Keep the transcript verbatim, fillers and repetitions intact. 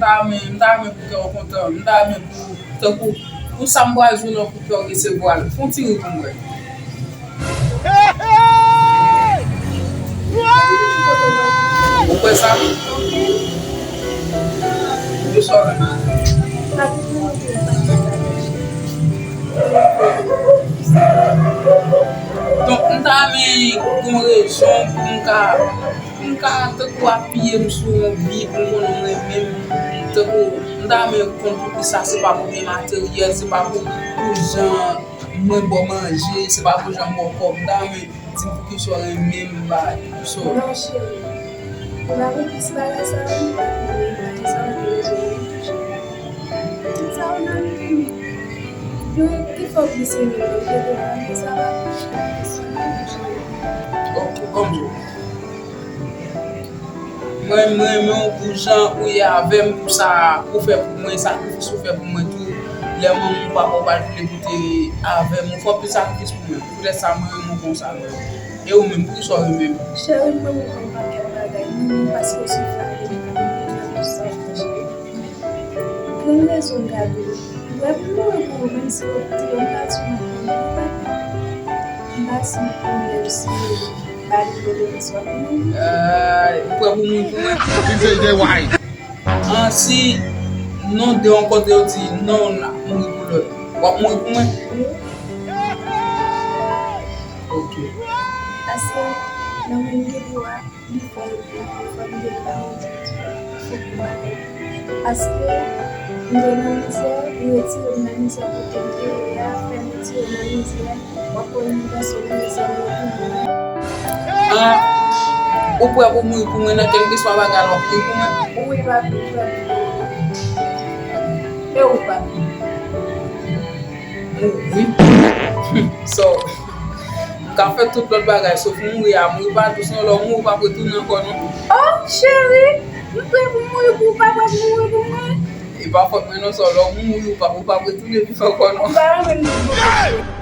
ta renmen, m ta renmen pou kè w kontan, m ta renmen pou, tankou, pou sa m pral jwe lan, pou kè w resevwa l. Fè yon ti ri pou mwen. Ou kwè sa? Yo sòt. Donk, m ta renmen gon rezon pou m ka, pou m ka tankou apiye m sou yon bi, pou m konnen mwen menm, tankou, m ta renmen konn poukisa se pa pou byen materyèl, se pa pou, pou jan mwen ba w manje, se pa pou jan m ba w kòb, m ta renmen di m poukisa w renmen m ba, so. Non, cheri. Ou pa gen plis bagay sa yo, ou pa gen bagay sa yo, ou bezwen touche. Tout sa yo nan li, men. Yo, ki fè w plis renmen mwen, ou te devan, men sa pa touche, sa pa touche. Ok, kòm di w. Mwen, mwen renmen w pou jan ou ye avè m, pou sa ou fè pou mwen, sakrifis ou fè pou mwen tou. Lè manman w, papa w pa t vle pou te avè m, ou fè anpil sakrifis pou mwen. Poutèt sa, mwen renmen w konsa, mwen. E ou menm, poukisa w renmen m? Cheri, m renmen w pou yon pakèt bagay. M renmen w paske w soufri avè m, m renmen w pou tout sa w fè, cheri. Gen yon rezon m gade w. Ou wè pou m mouri pou ou, menm si w te yon gason, m pa di w m pa, m pa di w m pa menm si w pa gen de rezon pou mouri. Ay, ou prè pou mouri pou mwen? He said they white. An, si nou de yon kote yo di non, n ap mouri pou lòt, w ap mouri pou mwen? Wi. Ok. Paske nan men m gen dwa li fè l byen, fò m gen pa yon fòk bagay. Paske m te nan mizè, li retire m nan mizè kote m te ye a, fè m retire nan mizè, w ap wè m nan sou mizè m yo pou mwen. An, ou prè pou mouri pou mwen nan kèlkeswa bagay la, w ap mouri pou mwen? Wi, papi, m prè pou mouri. E ou, papi? Mouri. So, m ka fè tout lòt bagay, sof mouri a, mouri pa dous non, lè w mouri, ou p ap retounen ankò non. Oh, cheri, m prè pou mouri pou ou, pa prè pou mouri pou mwen. E pa fòt mwen non, so, lè w mouri, ou p ap, ou p ap retounen viv ankò non. Ou pa renmen m non.